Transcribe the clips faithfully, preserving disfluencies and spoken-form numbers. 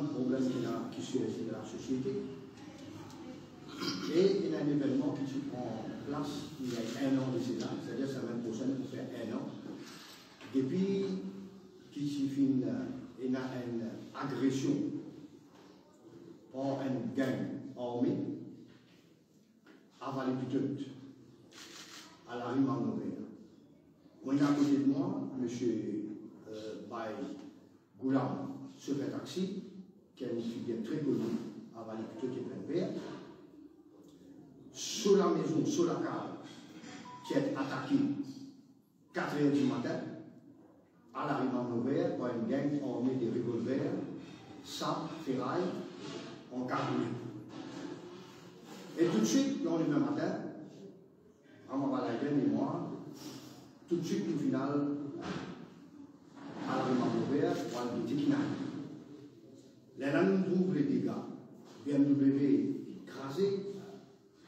problem ki ena, ki sirvinn dan lasosiete. E ena enn evenman ki ti pran plas, ena enn an de sela, setadir semenn prosenn pou fer enn an, depi ki ti finn, eh, ena enn agresion par enn gang arme a Vale Pitot, a lari Marne Lever. Mo ena akote de mwa misie, eh, Bay Goulam, sofer taksi, ki enn figir tre koni a Vale Pitot ek Plenver. So lamezon, so lakaz, ti ete atake katrer dimatin, a lari Marne Lever, par enn gang arme de revolver, sab, feray, ankagoule. E toutswit, landime matin, Ramon Van Heijden e mwa, toutswit nou finn al a lari Marne Lever pou al gete ki ena. Lerla nou trouv ledega, B M W kraze,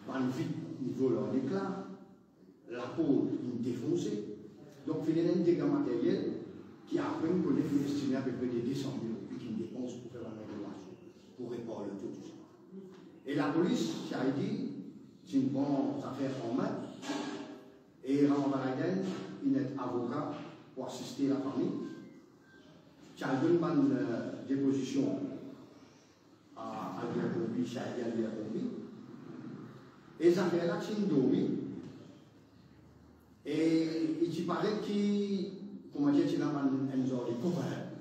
bann vit inn vol an ekla, laport inn defonse. Donk, finn ena enn dega materyel ki apre nou kone finn estime apepre de de san mil roupi ki inn depans pou fer bann renovasion, pou repar loto, tousa. E lapolis, C I D, ti inn pran zafer an me, e Ramon Van Heijden inn et avoka pou asiste lafami. Ti al donn bann, eh, depozision a Albert Pompie, C I D Albert Pompie. E zafer la ti inn dormi. E li ti paret ki, koumadir, ti ena bann, enn zor de kouvert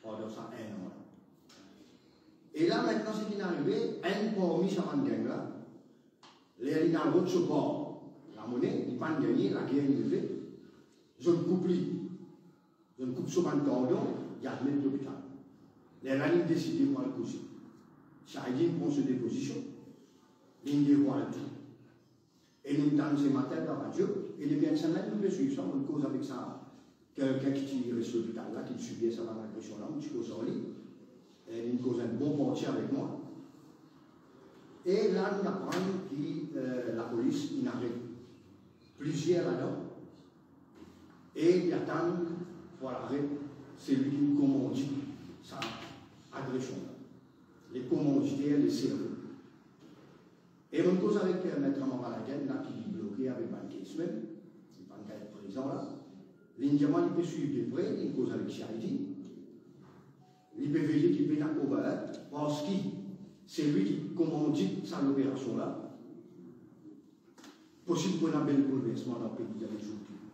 pandan sa enn an la. E la, aster seki inn arive, enn parmi sa bann gang la, ler li inn al rod so par lamone, li pa'nn gagne, lager inn leve, zot koup li. Zot koup so bann tandon, li admet lopital. Lerla li deside pou al koze. C I D inn pran so depozision, li inn devwal tou. E nou tann se matin dan radio, e depi enn semenn nou pe swiv sa, nou koz avek sa, kelkenn ki ti res lopital la, ki ti sibir sa bann agresion la, nou ti koz ar li. E li koz enn bon parti avek mwa. E la nou aprann ki, eh, lapolis inn aret plizier ladan, e li atann pou al aret selwi ki komandit sa agresion la, le komanditer, le servo. E mo koz avek, eh, met Ramon Van Heijden la ki li bloke avek bann case mem, li pa'nn kapav prezan la. Li dir mwa li pe swiv de pre, li koz avek C I D. Li pe veye ki pena kover, parski selwi ki komandit sa loperasion la, posib pou ena bel boulversman dan pei dan lezour ki vini.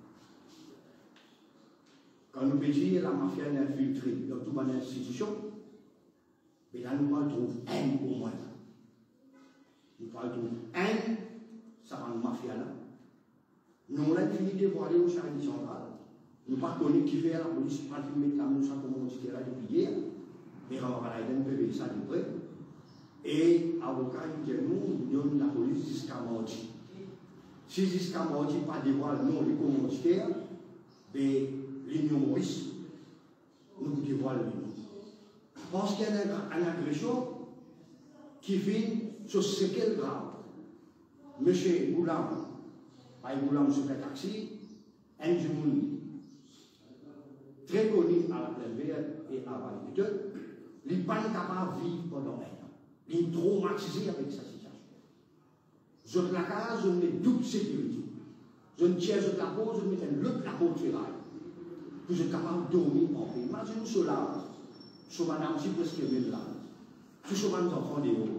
Kan nou pe dir lamafia inn infiltre dan tou bann institision, be la nou pou al trouv enn omwin. Nou pou al trouv enn sa bann mafia la. Non la inn fini devwale o C I D santral. Nou pa kone kifer lapolis pa finn met lame lor sa komanditer la depi yer. Me Ramon Van Heijden pe veye sa de pre. E avoka inn dir nou, nou donn lapolis ziska mardi. Si ziska mardi pa devwal non le komanditer, be Linion Moris, nou pou devwal li non. Parski ena enn agresion ki finn so sekel grav. Misie Goulam, Bay Goulam sofer taksi, enn dimoun tre koni a Laplenn Ver e a Vale Pitot, li pa'nn kapav viv pandan enn an. Li tromatize avek sa sitiasion. Zot lakaz, zot met doub sekirite. Zot tir zot laport, zot met enn lot laport feray. Pou zot kapav dormi anpe. Imazinn ou so laz, so madam ti preske mem laz. Tou so bann zanfan deor.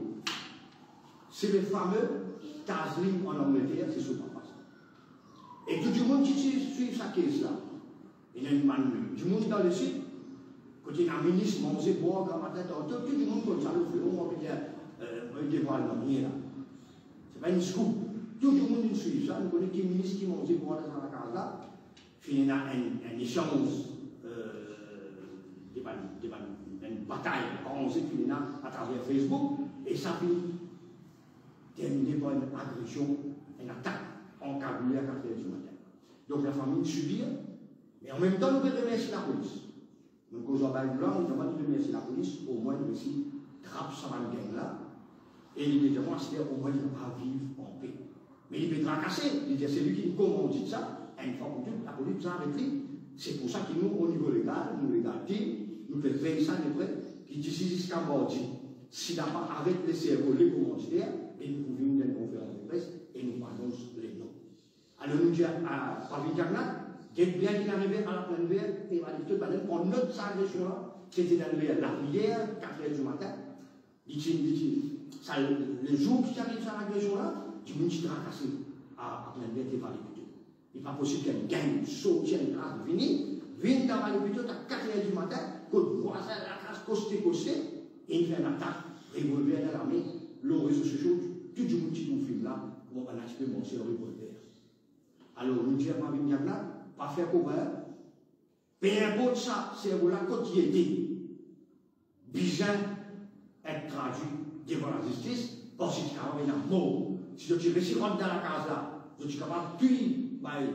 Se le fame Tazlim an Angleter, se so papa sa. E tou dimoun ki ti swiv sa case la. Ena enn bann dimoun dan lesid, kot ena minis manze bwar gramatin tanto, tou dimoun konn sa, nou frer, mo pe dir, eh, mo devwal nanye la. Se pa enn scoop. Tou dimoun inn swiv sa, nou kone ki minis ki manze bwar dan sa lakaz la. Finn ena enn, enn esanz, eh, de bann, de bann, enn batay aranze finn ena atraver Facebook, e sa finn termine par enn agresion, enn atak ankagoule a katrer dimatin. Donk, lafami inn sibir, me anmemtan, nou pe remersie lapolis. Mo koz ar Bay Goulam, mo dir li remersie lapolis, omwin li resi trap sa bann gang la, e li pe dir mwa, aster omwin li kapav viv anpe. Me li pe trakase, li dir selwi ki komandit sa, enn fwa pou tou, lapolis bizin aret li. Se pou sa ki nou, o nivo legal, nou legal team, nou pe vey sa de pre, Li dir si ziska mardi, si napa aret leservo lekomanditer, be nou pou vinn dan enn konferans de pres e nou pou anons lenom. Alor nou dir a Pravin Jagannath, get bien ki'nn arive a Laplenn Ver, e bann lepito, bann pran not sa agresion la, sete dan Laplenn Ver, lapriyer, kat er dimatin, li ti, li ti, sa, lezour ki ti ariv sa agresion la, dimoun ti trakase a, a Laplenn Ver devan lepito. Li pa posib ki enn gang sorti enn kaz vini, vinn devan lepito a kat er dimatin, kot vwazin lakaz koste koste, e inn fer enn atak, revolver dan lame, lor rezo sosio, tou dimoun ti trouv fim la, kouma bann la ti pe marse ar revolver. Alor, nou dir Pravin Jagannath, pa fer kover, pe inport sa servo la kot li ete, bizin et tradwi devan lazistis, parski ti kapav ena mor. Si zot ti resi rant dan lakaz la, zot ti kapav touy bann,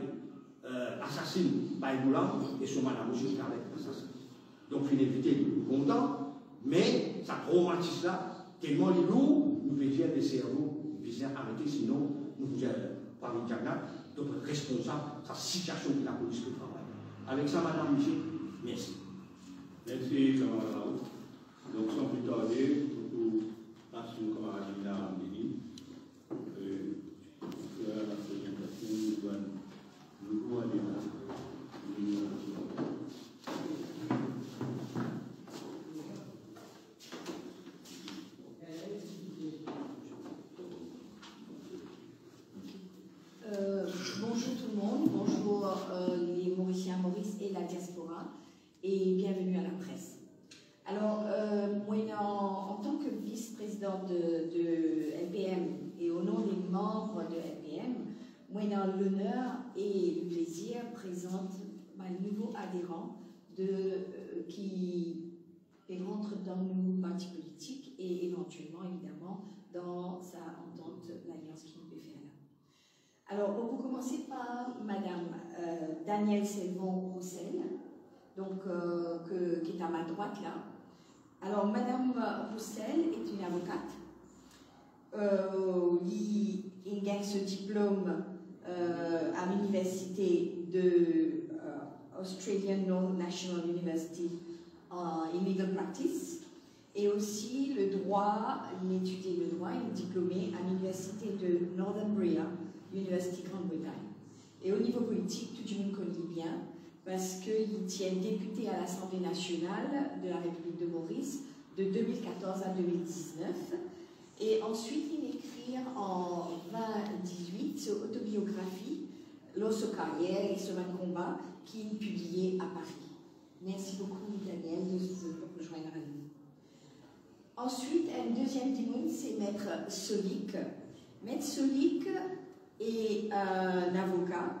eh, asasin, bann goulam, e so madam osi ti kapav et asasin. Donk, finn evite, nou kontan, me sa tromatis la, telman li lour, nou pe dir leservo bizin arete, sinon nou pou dir Pravin Jagannath, donk responsab sa sitiasion ki lapolis pe travay. Avek sa, madam, misie, mersi. Mersi, kamarad Raoul. Donk, san pli tarde, nou pou pas nou kamarad Lina Ramdini. Euh, pou fer laprezantasion de bann nouvo adera. Euh, bonjour tout le monde, bonjour, euh, les Mauriciens à Maurice et la diaspora, et bienvenue à la presse. Alors, euh, moi, en, en tant que vice-présidente de, de L P M et au nom des membres de L P M, moi, j'ai l'honneur et le plaisir de présenter mes nouveaux adhérents de, euh, qui, qui rentrent dans nos partis politiques et éventuellement, évidemment, dans sa entente, l'alliance qui nous fait là. Alors, on peut commencer par Madame, euh, Danielle Selvon Roussel, donc, euh, que, qui est à ma droite là. Alors, Madame Roussel est une avocate. Euh, li, li gagn so diplom, euh, à l'université de, euh, Australian North National University en, in legal practice. E osi le drwa, li inn etidie le drwa, li diplome à l'université de Northumbria, Université Grande-Bretagne. E o nivo politik, tou dimoun konn li bien, parski li ti enn depite à l'Assemblée nationale de la République de Maurice de deux mille quatorze à deux mille dix-neuf. E answit, li ekrir an vingt dix-huit so otobiografi, lor so karyer e so bann konba ki inn pibliye à Paris. Merci beaucoup, Danielle, de, de rejoindre nous. Answit, enn deziem dimoun, se Maître Solik. Maître Solik est un avocat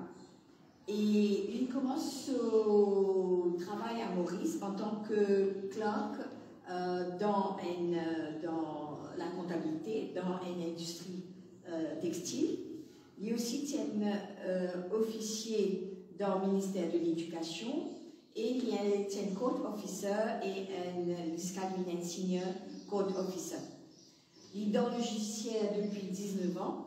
et il commence son travail à Maurice en tant que clerc, euh, dans un, euh, dans la comptabilité, dans une industrie, euh, textile. Li osi ti enn, euh, ofisie dan Ministère de l'Éducation e li ti enn court officer e enn, ziska li vinn enn senior court officer. Li dan logisiel depi dix-neuf ans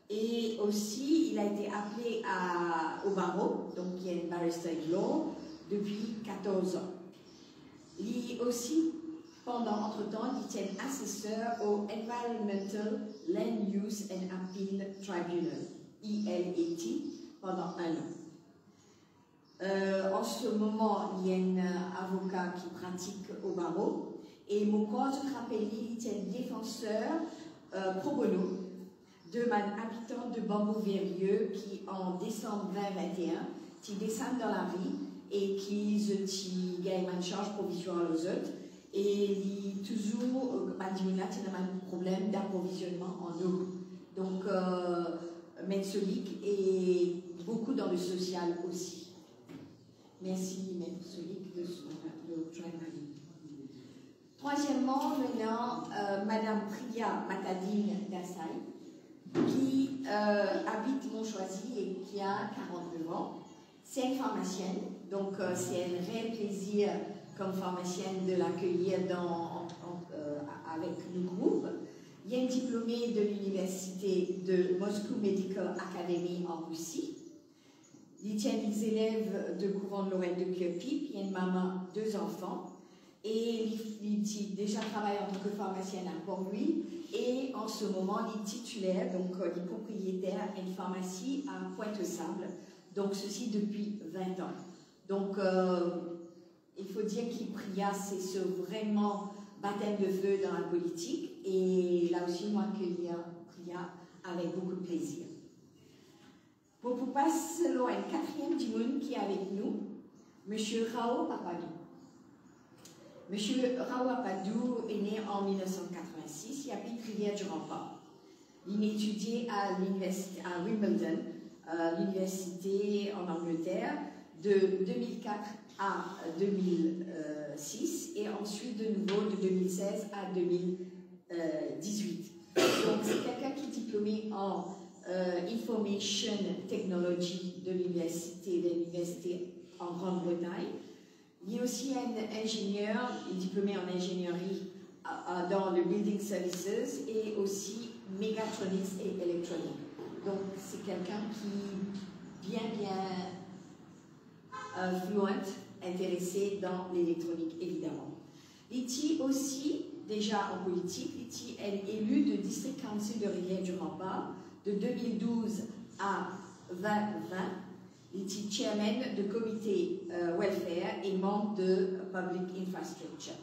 et aussi il a été appelé à, au barreau, donc il est barrister in law depuis quatorze ans. Li osi, pandan, antretan, li ti enn aseser au Environmental Land Use and Appeal Tribunal, E L A T, pandan enn an. Euh, an se moman, li enn, euh, avoka ki pratik o baro e mo krwar zot rapel li, li ti enn defanser, euh, pro bono de bann abitan de Bambou Verrieux ki, an desanm vin vinte-enn, ti desann dan lari e ki zot ti gagn bann sarz provizwar lor zot. E li touzour, euh, bann dimoun la ti ena bann problem d'aprovisionnman an lo. Donk, euh, Maître Solik est beaucoup dans le social aussi. Merci, Maître Solik, de, de rejoindre nous. Troisièmement, nous avons, euh, Madame Priya Matadine Dasai, qui, euh, habite Mont Choisy et qui a quarante-neuf ans. C'est une pharmacienne, donc, euh, c'est un réel plaisir comme pharmacienne de l'accueillir dans, en, en, euh, avec nos groupes. Il est diplômé de l'université de Moscou Medical Academy en Russie. Li ti enn zelev de Couvent de Lorraine de Curepipe, li enn mama de zanfan. E li, li ti deza travay antan ke farmasien a Port-Louis, e an se moman li titiler, donk, euh, li propriyeter enn farmasi a Pointe-aux-Sables. Donc ceci depuis vingt ans. Donc, euh, il faut dire ki Priya, c'est ce vraiment baptême de feu dans la politique. Et là aussi, moi, accueillir Priya avec beaucoup de plaisir. Bon, pou pas lor enn katriem dimoun ki avek nou, Monsieur Rao Papadou. Monsieur Rao Papadou est né en mille neuf cent quatre-vingt-six, il habite Rivière-du-Rempart. Il a étudié à l'université, à Wimbledon, euh, l'université en Angleterre, de deux mille quatre à deux mille six et ensuite de nouveau de deux mille seize à deux mille dix-huit. Donc, c'est quelqu'un qui est diplômé en, euh, Information Technology de l'université, de l'université en Grande-Bretagne. Il est aussi un ingénieur, il est diplômé en ingénierie, euh, euh, dans le building services et aussi mécatronics et électronique. Donc, c'est quelqu'un qui est bien, bien, euh, fluent, intéressé dans l'électronique, évidemment. Li ti osi deza an politik, li ti enn élu de District Council de Rivière-du-Rempart de deux mille douze à vingt vingt. Li ti chairman de comité, euh, welfare et membre de public infrastructure.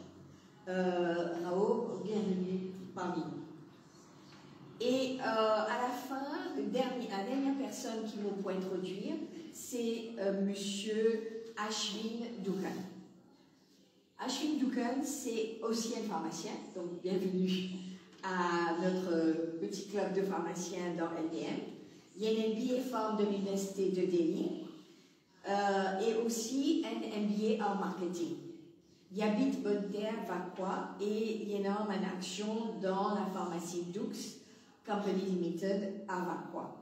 Euh, Rao, bienvenue parmi nous. Et, euh, à la fin, le dernier, la dernière personne ki mo pou introdwir, c'est, euh, Monsieur Ashwin Dukhan. Ashwin Dukhan, c'est aussi un pharmacien, donc bienvenue à notre petit club de pharmaciens dans L D M. Il a un M B A Pharm de l'Université de Delhi, euh, et aussi un M B A en marketing. Il habite Bonne Terre, Vacoas, et il est en action dans la pharmacie Dux Company Limited à Vacoas.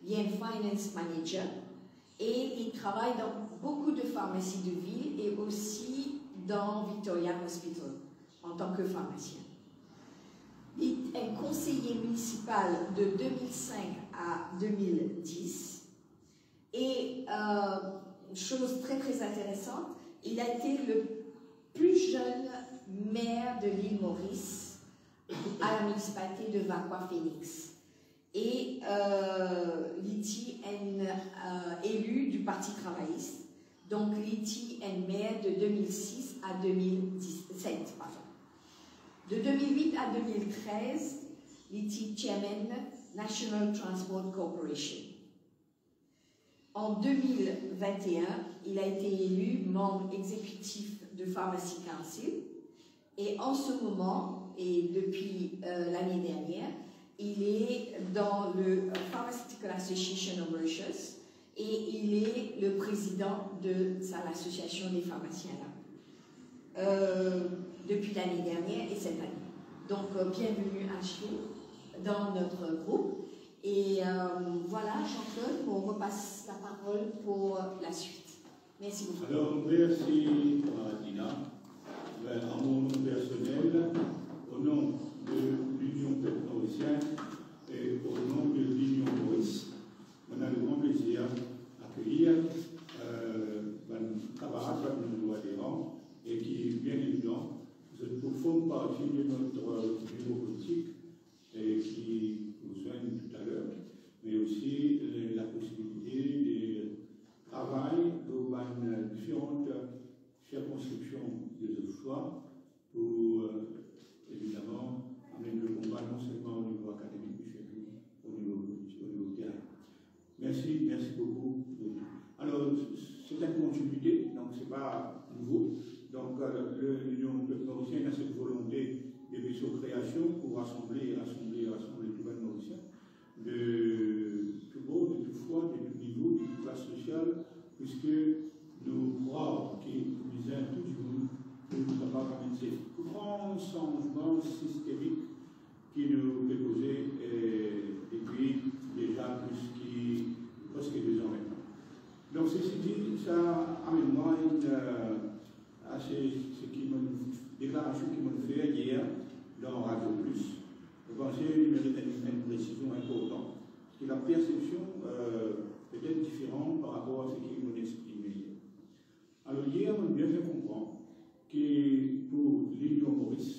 Il est un finance manager et il travaille dans beaucoup de pharmacies de ville et aussi dans Victoria Hospital en tant que pharmacien. Il est un conseiller municipal de deux mille cinq à deux mille dix. Et, euh, chose très, très intéressante, il a été le plus jeune maire de l'île Maurice à la municipalité de Vacoas Phoenix. Et, euh, li ti enn, euh, élu du Parti travailliste. Donc, li ti enn maire de deux mille six à deux mille dix-sept, pardon. De deux mille huit à deux mille treize, li ti chairman National Transport Corporation. En deux mille vingt et un, il a été élu membre exécutif de Pharmacy Council et en ce moment, et depuis, euh, l'année dernière, il est dans le Pharmaceutical Association of Mauritius et il est le président de sa, l'association des pharmaciens là, euh, depuis l'année dernière et cette année. Donc, euh, bienvenue Ashwin dans notre groupe. Et, euh, voilà, Jean-Claude, on repasse la parole pour la suite. Merci beaucoup. Alors, merci, euh, Dina. Ben, à mon nom personnel, au nom de l'Union Peuple Mauricien et au nom de l'Union Maurice, on a le grand plaisir d'accueillir, euh, bann kamarad, bann nouvo aderan, et qui, bien évidemment, zot pou form parti de notre, euh, bureau politique, et qui nous rejoignent tout à l'heure, mais aussi, euh, la possibilité de travailler dans bann différentes circonscriptions de zot choix pour, euh, évidemment, amener le combat non seulement au niveau académique, mais surtout au niveau politique, au niveau terrain. Merci, merci beaucoup. Alors, c'est une continuité, donc c'est pas nouveau. Donc, euh, le, l'Union Peuple Mauricien a cette volonté depuis sa création pour rassembler, rassembler, rassembler tout le Mauricien, de tout bord, de tout foi, de tout niveau, de toute classe sociale, puisque nou krwar ki nou bizin tou dimoun pou nou kapav amenn se gran sanzman sistemik ki nou pe koze, eh, depi deza plis ki, preske de zan aster. Donk, sesi di, sa amenn mwa enn, eh, a se, seki mo, deklarasion ki mo fer yer dan Radio Plus. Mo panse li merit enn, enn presizion inportan, ki lapersepsion, eh, petet diferan par rapor a seki mo exprime yer. Alor, yer, mo bien fer konpran ki pou Linion Moris,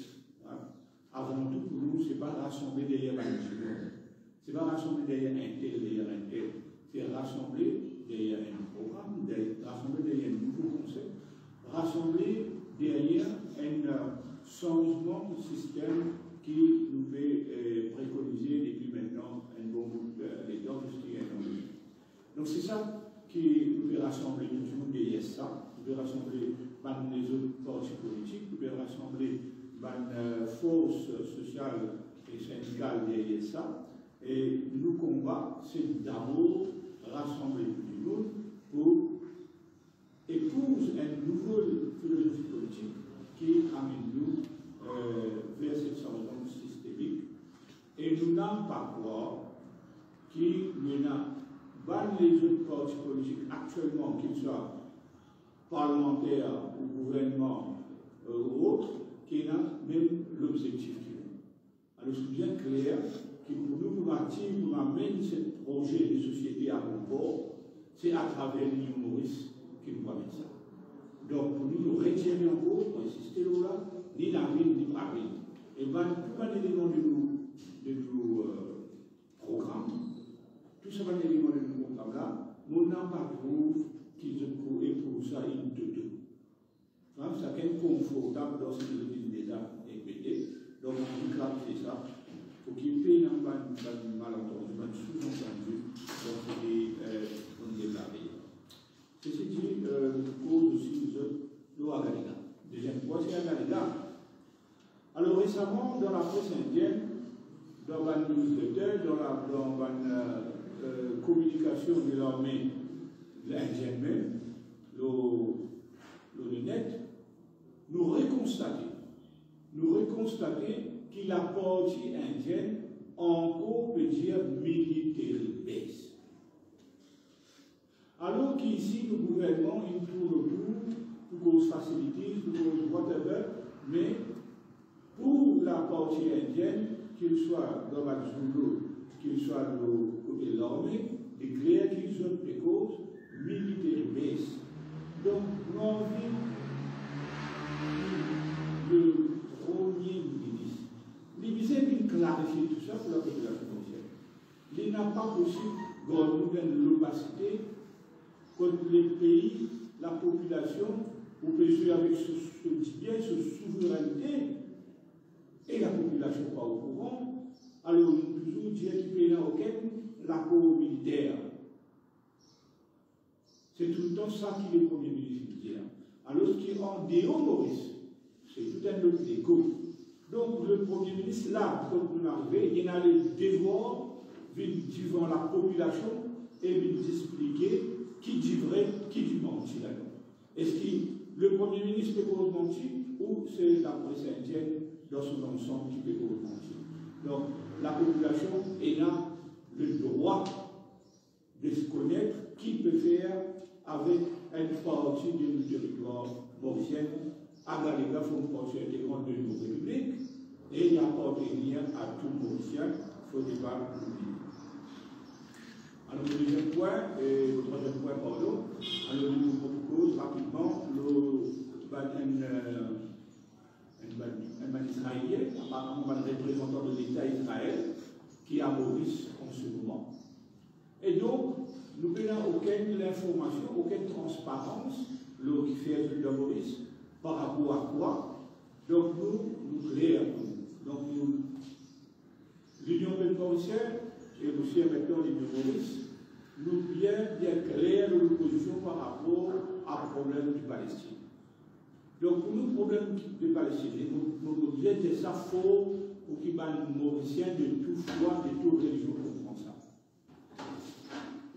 hein, avan tou, pou nou, se pa rasanble deryer bann dimoun. Se pa rasanble deryer entel, deryer entel. Se rasanble deryer enn program, deryer, rasanble deryer enn nouvo konsep, rasanble deryer enn, euh, sanzman sistem ki nou pe, euh, prekonize depi aster enn bon bout, euh, letan, ziska enn an. Donk, se sa ki nou pe rasanble tou dimoun deryer sa, nou pe rasanble bann lezot parti politik, nou pe rasanble bann, euh, fors, euh, sosial e sindikal deryer sa. E nou konba, se dabor rasanble tou dimoun pou epouz enn nouvo filozofi politik ki amenn nou, euh, ver set sanzman sistemik. E nou napa pa krwar ki nou ena bann lezot parti politik aktielman, ki swa parlimanter ou gouvernman, euh, ou lot, ki ena mem lobzektif ki nou. Alor, li bien kler ki pou nou, pou nou atir, pou nou amenn set proze de sosiete a bon por, se atraver Linion Moris ki nou pou amenn sa. Donk, pou nou, nou retir li ankor, nou insiste lor la, ni lavil, ni pa lavil. E bann, tou bann eleman de nou, de nou, euh, program, tou sa bann eleman de nou program la, nou napa trouv ki zot pou epouv sa in toto. Hein, sakenn konfortab dan seki zot inn deza ripete. Donk, nou klarifie sa, pou ki pena bann, bann malantandi, bann souzantandi, dan seki, euh, nou deplase. Seki, euh, koz osi zot lor Agalega. Deziem pwin, se Agalega. Alor, resaman, dan lapres indienn, dan bann newsletter, dan la, dan bann, euh, euh, kominikasion de larme indienn mem, lor, lor le net, nou rekonstate, nou rekonstate ki laparti indienn ankor pe dir military base. Alor ki isi nou gouvernman inn tourn otour pou koz facilities, pou koz whatever, me pou laparti indienn, ki swa dan bann zournal, ki swa lor kote larme, li kler ki zot pe koz military base. Donk, nou anvi le Premie Minis, li bizin vinn klarifie tou sa pou lapopilasion morisien. Li napa posib gard nou dan lopasite, kot lepei, lapopilasion, ou pe zwe avek so, so dibien, so souverennte, e lapopilasion pa okouran, alor nou touzour dir ki pena okenn lapor militer. Se toultan sa ki le Premie Minis inn dir. Alor ki andeor Moris, se tou enn lot lego. Donk, le Premie Minis la, kot nou arive, li ena le devwar vinn divan lapopilasion e vinn explike ki divre, ki dimanti ladan. Eski le Premie Minis pe koz manti ou se lapres indienn dan so lansanm ki pe koz manti? Donk, lapopilasion ena le drwa de konet ki pe fer avek enn parti de nou teritwar morisien. Agalega finn parti integran de nou repiblik e li apartenir a tou Morisien, fode pa nou bliye. Alor, mo deziem pwin, e mo trwaziem pwin, pardon, alor, nou, nou koz rapidman lor bann, enn, euh, enn bann, enn bann Izraelien, aparaman bann reprezantan de Leta Izrael, ki a Moris an se moman. E donk, nou pena okenn linformasion, okenn transparans lor kifer zot dan Moris, par rapor a kwa. Donk nou, nou kler pou nou. Donk nou, Linion Pep Morisien, e osi an mem tan Linion Moris, nou bien, bien kler lor nou pozision par rapor a problem de Palestin. Donk, pou nou, problem de Palestin, nou, nou, nou bizin dir sa for pou ki bann Morisien de tou fwa, de tou relizion konpran sa.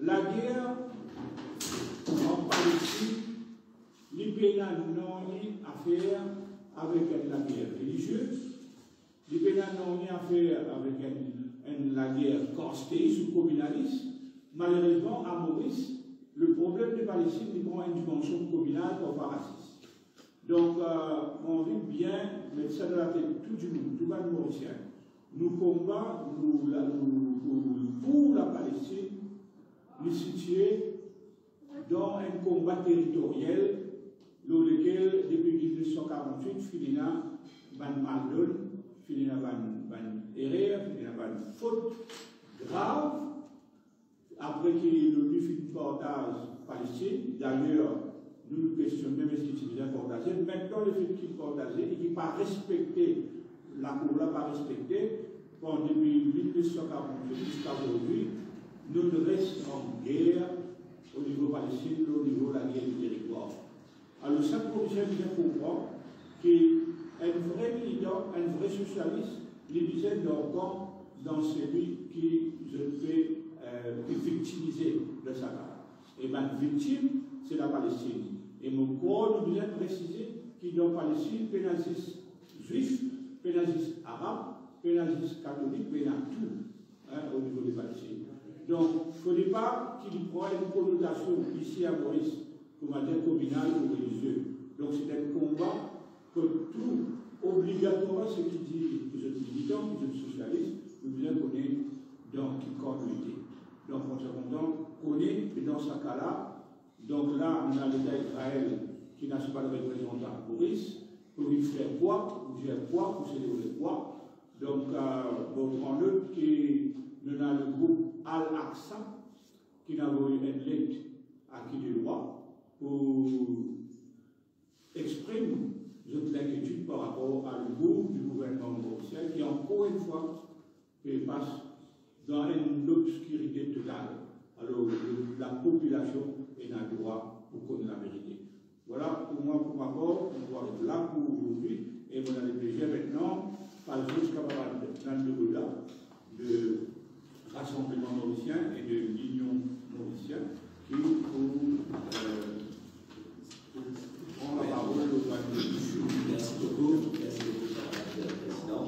Lager an Palestin, li pena nanye a fer avek enn lager relizie, li pena nanye a fer avek enn, enn lager kasteis ou kominalis. Malerezman, a Moris, le problem de Palestin, li pran enn dimansion kominal, parfwa rasis. Donk, euh, mo anvi bien met sa dan latet tou dimoun, tou bann Morisien. Nou konba, nou, la, nou, pou, pou la Palestin, li sitie dan enn konba teritoriel lor lekel, depi mil nef san karant-wit, finn ena bann maldonn, finn ena bann, bann erer, finn ena bann fot grav. Apre ki Loni finn partaz Palestinn, dayer, nou, nou kestionn mem eski ti bizin partaze. Aster, lefe ki li partaze e ki pa respekte, lakour la pa respekte, pandan depi mil nef san karant-wit ziska zordi, nou res an ger o nivo Palestinn, o nivo lager de teritwar. Alor, sak Morisien bizin konpran ki enn vre militan, enn vre sosialis, li bizin dan kan dan seli ki zot pe, eh, viktimize dan sa ka. E bann viktim, se Lapalestinn. E mo krwar nou bizin presize ki dan Palestinn, pena zis Zwif, pena zis Arab, pena zis Katolik, pena tou, hein, o nivo de Palestinn. Donk, fode pa ki li pran enn konotasion isi a Moris, kouma dir, kominal ou relizie. Donk, se enn konba kot tou, obligatwarman, seki dir ki zot militan, ki zot sosialis, nou bizin kone dan ki kan nou ete. Donk, konsa kontan kone, e dan sa ka la, donk la, nou ena Leta Izrael ki ena so bann reprezantan Moris, pou vinn fer kwa, pou dir kwa, pou selebre kwa. Donk, eh, bon, pran not ki nou ena le group Al-Aqsa, ki ena avoy enn let a ki de lwa pou exprim zot linkietid par rapor a le mouv di gouvernman morisien ki, ankor enn fwa, pe pas dan enn lobskirite total. Alor, lapopilasion ena drwa pou konn laverite. Vwala, pou mwa, pou ma par, nou pou aret la pou zordi, e mo ena leplezir aster pas zot kamarad Nando Godard de Rassemblement Morisien et de l'Union Morisien ki pou, eh, pou pran laparol. Mersi boukou, mersi boukou, kamarad prezidan.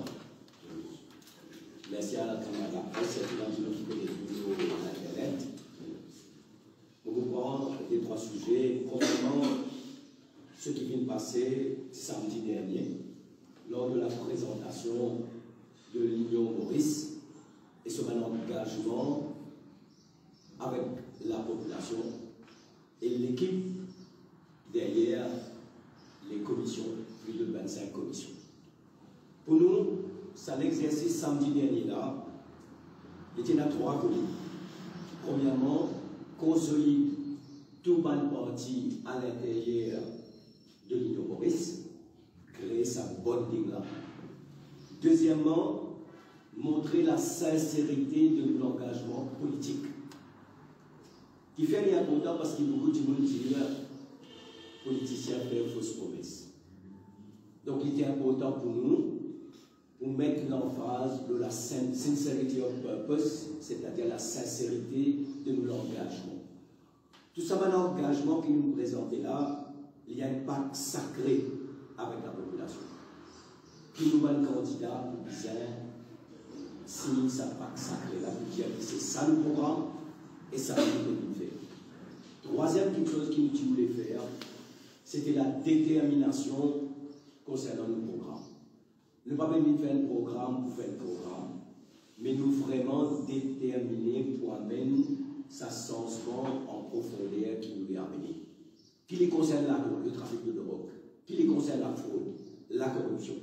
Mersi a kamarad lapres, sirtou bann dimoun ki pe get nou lor internet. Mo pou pran de trwa size. Premierman, seki finn pase samdi dernie, lor de la prezantasion de Linion Moris e so bann angazman avek lapopilasion e lekip deryer le komision, plis de vinn-sink komision. Pou nou, sa lexersis samdi dernie la, li ti ena trwa vole. Premierman, konsolid tou bann parti a linteryer de Linion Moris, kree sa bonding la. Dezieman, montre lasinserite de nou langazman politik. Kifer li inportan? Parski boukou dimoun dir politisien fer fos promes. Donk, li ti inportan pou nou pou met lanfaz lor la sin-, sincerity of purpose, setadir lasinserite de nou langazman. Tou sa bann angazman ki nou prezante la, li enn pak sakre avek lapopilasion. Tou nou bann kandida pou bizin sign sa pak sakre la, pou dir ki se sa nou program e sa nou pou vinn fer. Trwaziem kiksoz ki nou ti oule fer, sete ladeterminasion konsernan nou program. Nou pa pe vinn fer enn program pou fer enn program, me nou vreman determine pou amenn sa sanzman an profonder ki nou le amene. Ki li konsern ladrog, le trafik de drog, ki li konsern lafrod, lakoripsion,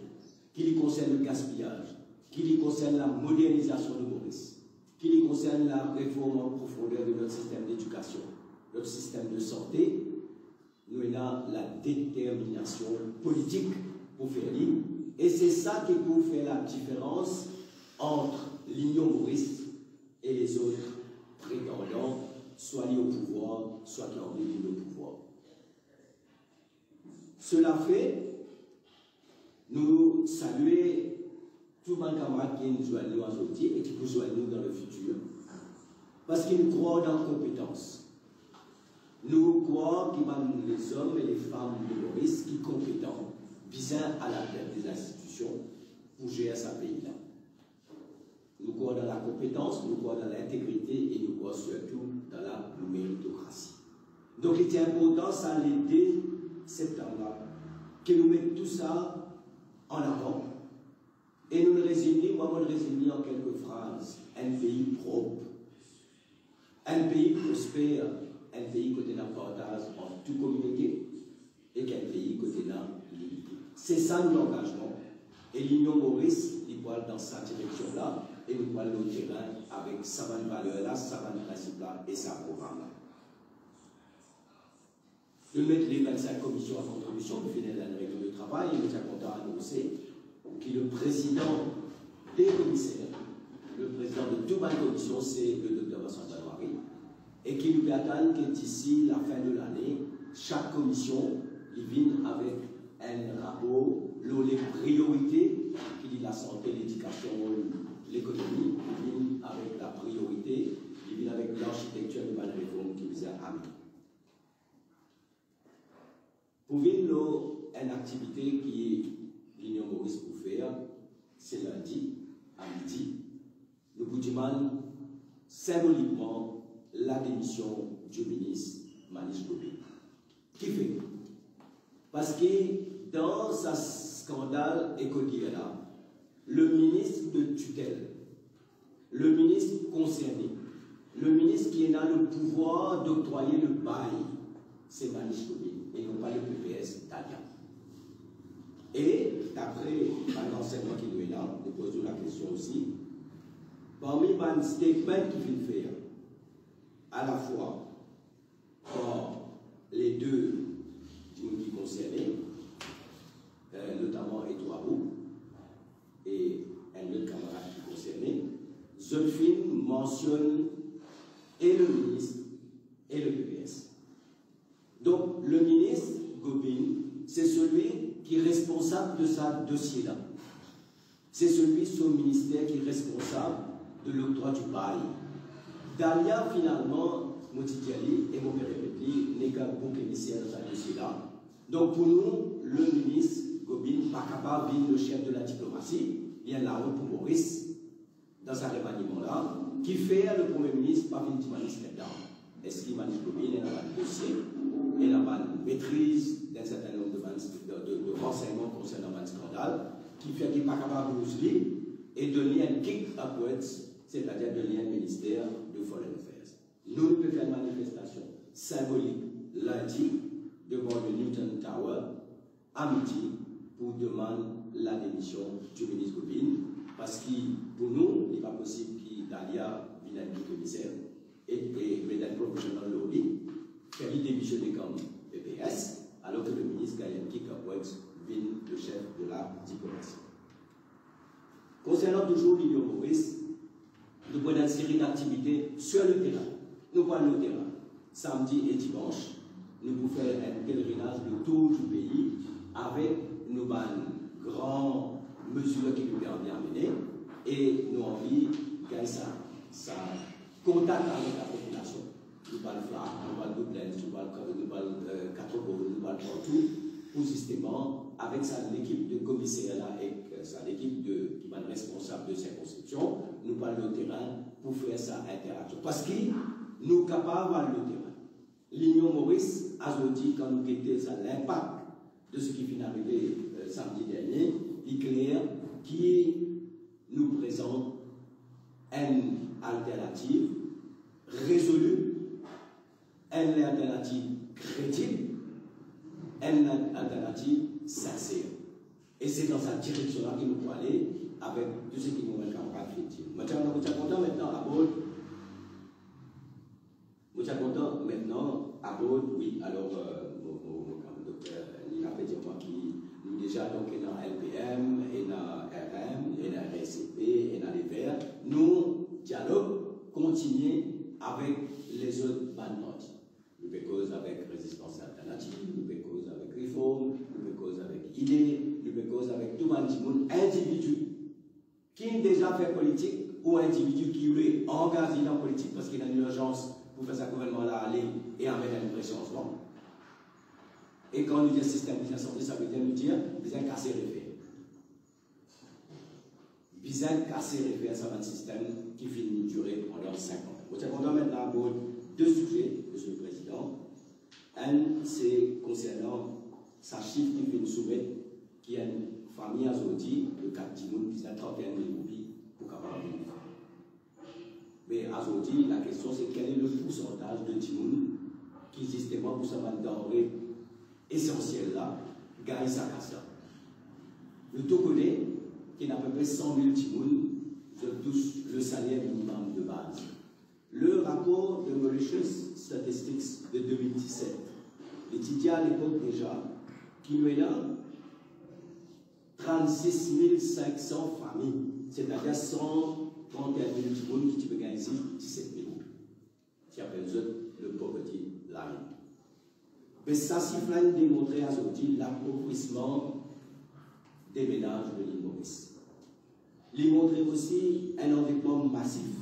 ki li konsern le gaspiyaz, ki li konsern lamodernizasion de Moris, ki li konsern lareform an profonder de not sistem ledikasion, not sistem de sante, nou ena ladeterminasion politik pou fer li, e se sa ki pou fer ladiferans ant Linion Moris e lezot pretandan, swa li o pouvwar, swa ki anvi vinn o pouvwar. Sela fe, nou salie tou bann kamarad ki inn zwenn nou azordi e ki pou zwenn nou dan lefitir, parski nou krwar dan konpetans. Nou krwar ki bann lezom e lefam de Moris ki konpetan bizin al latet de zinstitision pou zer sa pei la. Nou krwar dan lakonpetans, nou krwar dan lintegrite e nou krwar sirtou dan lameritokrasi. Donk, li ti inportan sa le de septanm la, ke nou met tou sa an avan e nou rezim li, mwa, mo rezim li an kelke fraz: enn pei prop, enn pei prosper, enn pei kot ena partaz ant tou kominote, ek enn pei kot ena linite. Se sa nou langazman. E Linion Moris, li pou al dan sa direksion la, e nou pou al lor terin avek sa bann valer la, sa bann prinsip la e sa program la. Nou met le vinn-sink komision a kontribision, nou fini enn reynion de travay, e nou ti kontan anonse ki le prezidan de komiser, le prezidan de tou bann komision, se le dokter Vincent Benoary, e ki nou pe atann ke disi lafin de lane, sak komision, li vinn avek enn rapor lor le priorite, ki li lasante, ledikasion, lekonomi, li vinn avek la priorite, li vinn avek larsitektir de bann reform ki bizin amenn. Pou vinn lor enn aktivite ki Linion Moris pou fer, se lindi a midi, nou pou dimann sinbolikman lademision di minis Manish Gobin. Kifer? Parski dan sa skandal Eco Deer la, le minis de titel, le minis konserne, le minis ki ena le pouvwar doktwaye le bay, se Manish Gobin, e non pa le P P S Dalia. E dapre bann ransennman ki nou ena, nou poz nou lakestion osi, parmi bann statement ki finn fer, alafwa par le de dimoun ki konserne, eh, notaman Edouard Roux e enn lot kamarad ki konserne, zot finn mansionn e le minis e le P P S. Donk, le minis Gobin, se selwi ki responsab de sa dosie la. Se selwi so minister ki responsab de loktrwa di bay. Dalia, finalman, mo ti dir li, e mo pe repet li, neka bouk emiser dan sa dosie la. Donk, pou nou, le minis Gobin pa kapav vinn le sef de la diplomasi, li enn laont pou Moris dan sa remaniman la, kifer le Premie Minis pa vinn dir Manish, "Medam, eski Manish Gobin ena bann dosie, ena bann metriz dan sertin nonb de bann, de, de, de ransegnman konsernan bann skandal, kifer ki pa kapav bouz li e donn li enn kick upwards, setadir donn li enn minister de Foreign Affairs?" Nou, nou pe fer manifestasion sinbolik lindi devan le Newton Tower a midi pou demann lademision di minis Gobin, parski pou nou, li pa posib ki Dalia vinn enn komiser e, e met enn profesional lor li, fer li demisione kom P P S, alor ki le minis gagn enn kick upwards, vinn le sef de la diplomasi. Konsernan touzour Linion Moris, nou pou ena enn seri daktivite sir le terin. Nou pou al lor terin. Samdi e dimans, nou pou fer enn pelerinaz letour di pei avek nou bann gran mezir ki nou pe anvi amene, e nou anvi gagn sa, sa kontak avek lapopilasion. Nou pou al Flacq, nou pou al Woodlands, nou pou al, nou pou al, eh, Quatre Bornes, nou pou al partou, pou zisteman, avek sa lekip de komiser la, ek, eh, sa lekip de, ki bann responsab de sirkonskripsion, nou pou al lor terin pou fer sa interaksion. Parski nou kapav al lor terin. Linion Moris, azordi, kan nou gete sa linpak de seki finn arive, eh, samdi dernie, li kler ki nou prezant enn alternativ rezoli, enn alternativ kredib, enn alternativ sinser. E se dan sa direksion la ki nou pou ale avek tou seki mo bann kamarad finn dir. Mo ti, mo ti kontan mintnan abord Mo ti kontan mintnan abord, wi, alor, eh, mo, mo, mo, dokter Nina pe dir mwa ki nou deza, donk, ena L P M, ena R M, ena R S C P, ena Lever. Nou dialog kontinie avek lezot bann parti. Nou pe koz avek Rezistans Alternativ, nou pe koz avek Reform, nou pe koz avek Ide, nou pe koz avek tou bann dimoun, individi. Ki deza fer politik ou individi ki oule angaze dan politik parski ena enn irzans pou fer sa gouvernman la ale e amenn enn vre sanzman. E kan nou dir sistem bizin sanze, sa vedir nou dir bizin kase refer. Bizin kase refer sa bann sistem ki finn dire pandan sinkant an. Mo ti kontan mintnan abord de size, Msye Prezidan. Enn, se konsernan sa sif ki finn soumet ki enn fami azordi, le kat dimoun, bizin trant-e-enn mil roupi pou kapav viv. Me azordi, lakestion se, kel e le poursantaz de dimoun ki, zisteman, pou sa bann danre esansiel la, gagn sa kas la. Nou tou kone ki ena apepre san mil dimoun, zot tous le saler minimum de baz. Le rapor de Mauritius Statistics de de mil diset, li ti dir alepok deza ki nou ena trannsis mil sink san fami, setadir san trant-e-enn mil dimoun ki ti pe gagn zis diset mil roupi. Ti apel zot le poverty line. Be sa sif la inn demontre azordi lapovrisman de menaz de Lil Moris. Li montre osi enn andetman masif.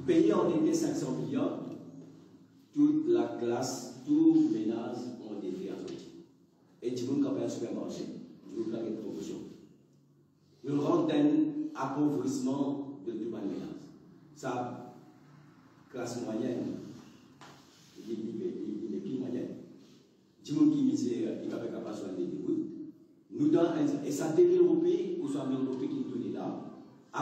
Pei andete sink san miliar, tou laklas, tou menaz andete azordi. E dimoun kapav al sipermarse, dimoun kapav get promosion. Nou rant dan enn apovrisman de tou bann menaz. Sa klas mwayenn, li, li, li, li nepli mwayenn. Dimoun ki mizer, li pa pe kapav swa inn de gout. Nou dan enn, e sa de mil roupi ouswa mil roupi ki nou tounen la,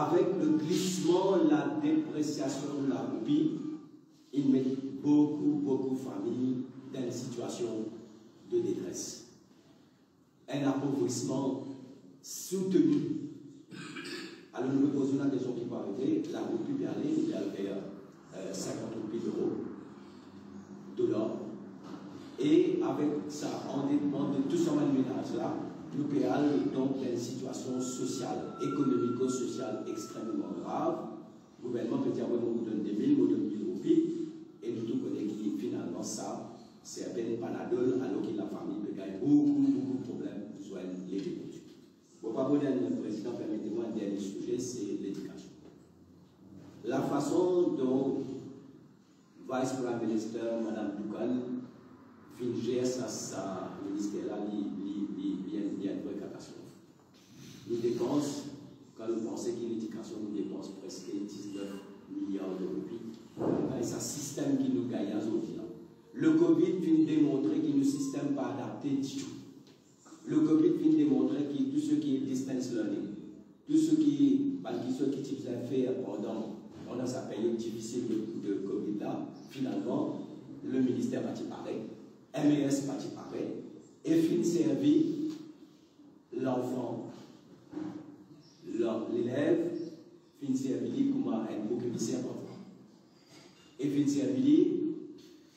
avek le glisman, la depresiasion de la roupi, inn met boukou, boukou fami dan enn sitiasion de detres. Enn apovrisman souteni. Alor, nou pe poz nou lakestion ki pou arive, laroupi pe ale, li pe al ver, eh, sinkant roupi, euro, dolar. E avek sa andetman de tou sa bann menaz la, nou pe al donk dan enn sitiasion sosial, ekonomiko-sosial extrememan grav. Gouvernman pe dir, "Wi, mo pou donn de mil, mo donn mil roupi," e nou tou kone ki finalman sa, se enn Panadol, alor ki lafami pe gagn boukou, boukou problem pou zwenn lede pou tou. Bon, pa pou dir, Prezidan, permet mwa, dernie size, se ledikasion. Lafason dont Vice Prime Minister, Madam Doukan, finn zer sa, sa minister la, li, li, li, li enn, li enn vre katastrof. Nou depans, kan nou panse ki ledikasion, nou depans preske diznef miliar de roupi. Gard sa sistem ki nou gagn azordi la. Le Covid finn demontre ki nou sistem pa adapte ditou. Le Covid finn demontre ki tou seki distance learning, tou seki, bann kiksoz ki ti bizin fer pandan, pandan sa period difisil de, de Covid la, finalman, le minister pa ti pare, M E S pa ti pare, e finn servi lanfan, la-, lelev, finn servi li kouma enn bouk emisir parfwa. E finn servi li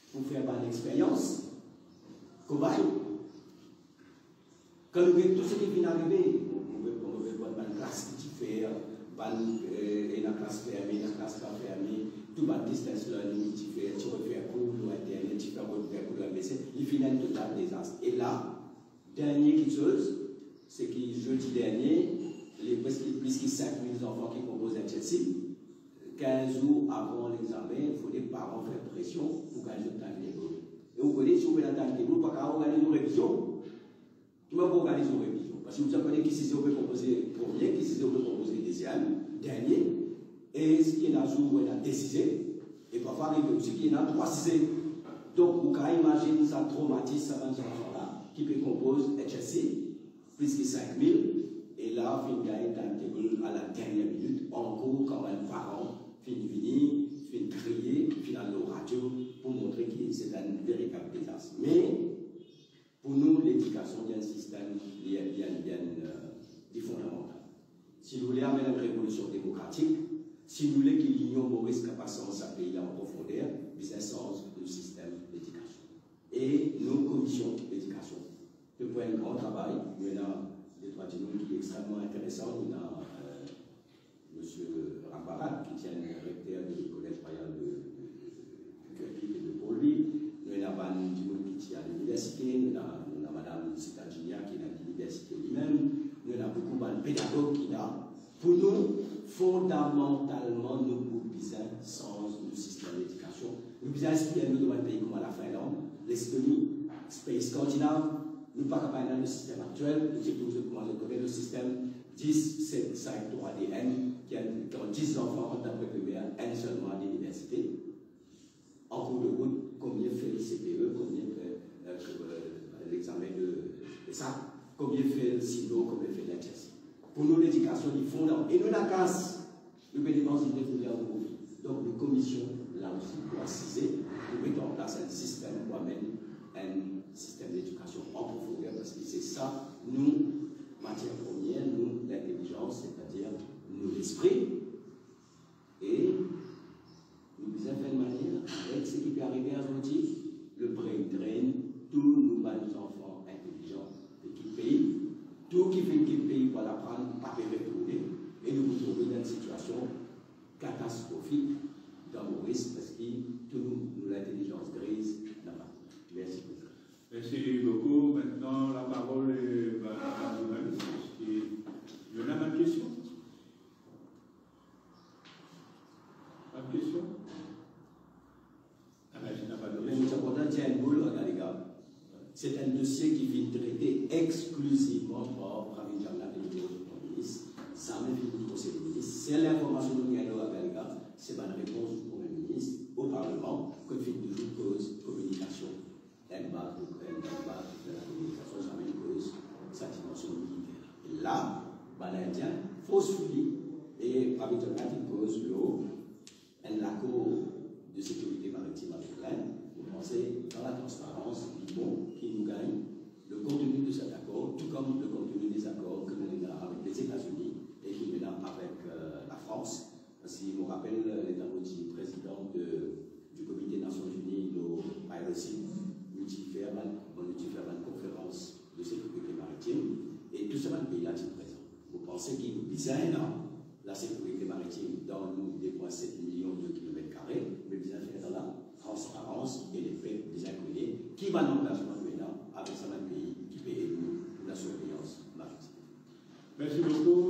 pou fer bann experyans, kobay. Kan nou get tou seki finn arive, mo, mo, mo, mo, bann, bann klas ki ti fer, bann, eh, ena klas ferme, ena klas pa ferme, tou bann distance learning ki ti fer, ti refer kour lor internet, ti fer, refer kour lor M S N, li finn enn total dezas. E la, dernie kiksoz, se ki zedi dernie, li preske plis ki sink mil zanfan ki konpoz H S C. Kinz zour avan lexame, fode paran fer presion pou gagn zot timetable. E ou kone, si ou pena timetable, ou pa kapav organiz ou revizion. Kouma pou organiz ou revizion? Parski ou bizin kone ki size ou pe konpoze premie, ki size ou pe konpoze deziem, dernie. E eski ena zour ou ena de size, e parfwa arive osi ki ena trwa size. Donk, ou kapav imazinn sa tromatis sa bann zanfan la ki pe konpoz H S C, plis ki sink mil, e la, finn gagn timetable a la dernie minit, ankor kan bann paran finn vini, finn kriye, finn al lor radio pou montre ki se enn veritab dezas. Me, pou nou, ledikasion li enn sistem, li enn, li enn, li enn, eh, li fondamantal. Si nou le amenn enn revolision demokratik, si nou le ki Linion Moris kapav sanz sa pei la an profonder, bizin sanz nou sistem ledikasion. E nou komision ledikasion pe fer enn gran travay. Nou ena de trwa dimoun ki extrememan interesan. Nou ena, eh, Misie Rambarat, ki ti enn rekter de Collège Royal de, de, de, de Kirkuk e de Port Louis. Nou ena bann dimoun ki ti a liniversite, nou ena, nou ena Madam Sita Jinia ki ena liniversite limem, nou ena boukou bann pedagog ki la. Pou nou, fondamantalman, nou pou bizin sanz nou sistem ledikasion. Nou bizin inspir nou de bann pei kouma Lafinland, Lestoni, pei skandinav. Nou pa kapav al dan nou sistem aktiel, nou ti trouv zot kouma zot kone nou sistem dis, set, sink, trwa, de, enn, ki enn, kan dis zanfan rant dan preprimer, enn selman al liniversite. An kour de rout, konbien fer C P E, konbien fer, eh, eh, lexame de, de sa, konbien fer CIMO, konbien fer L H S. Pou nou, ledikasion, li fondamantal. E nou ena kas, nou pe depans diznef miliar euro. Donk, nou komision la osi pou asize, pou met an plas enn sistem pou amenn enn sistem ledikasion an profonder, parski se sa nou matier premie, nou lintelizans, setadir nou lespri. E nou bizin fer enn manier, avek seki pe arive azordi, le brain drain, tou nou bann zanfan intelizan pe kit pei, tou ki finn kit pei pou al aprann pa pe retourne, e nou pou trouve dan enn sitiasion katastrofik dan Moris, parski tou nou, nou lintelizans griz napa. Mersi, Prezidan. Merci beaucoup. Maintenant, la parole est à la journaliste. Est-ce qu'il y en a une question ? Pas de question ? Ah ben, je n'ai pas de question. Mo ti kontan dir enn mo lor Gariga. Se enn dosie ki finn trete exklizivman par Pravind Jugnauth, le Premie Minis. Zame finn koz Premie Minis. Sel linformasion nou gagn lor Gariga, se bann repons Premie Minis o Parleman, kot finn touzour koz kominikasion. Enn baz, enn bann baz dan lakominikasion, zame koz sa dimansion militer. E la, bann Indien forcefully, e Pravind Jugnauth inn koz lor enn lakor de sekirite maritim avek Lind. Mo panse, dan latransparans, li bon ki nou gagn le konteni de set akor, tou kom le konteni de zakor ki nou ena avek Lezetatzini e ki nou ena avek, euh, Lafrans. Parski mo rapel, letan mo ti prezidan de, du Komite Nasion Ini lor piracy, nou ti fer bann, nou ti fer bann konferans de sekirite maritim, e tou sa bann pei la ti prezan. Mo panse ki nou bizin ena lasekirite maritim dan nou de pwin set milion de kilomet kare, me bizin fer dan latransparans e lepep bizin kone ki bann angazman nou ena avek sa bann pei ki pe ed nou pou lasurveyans maritim. Merci beaucoup.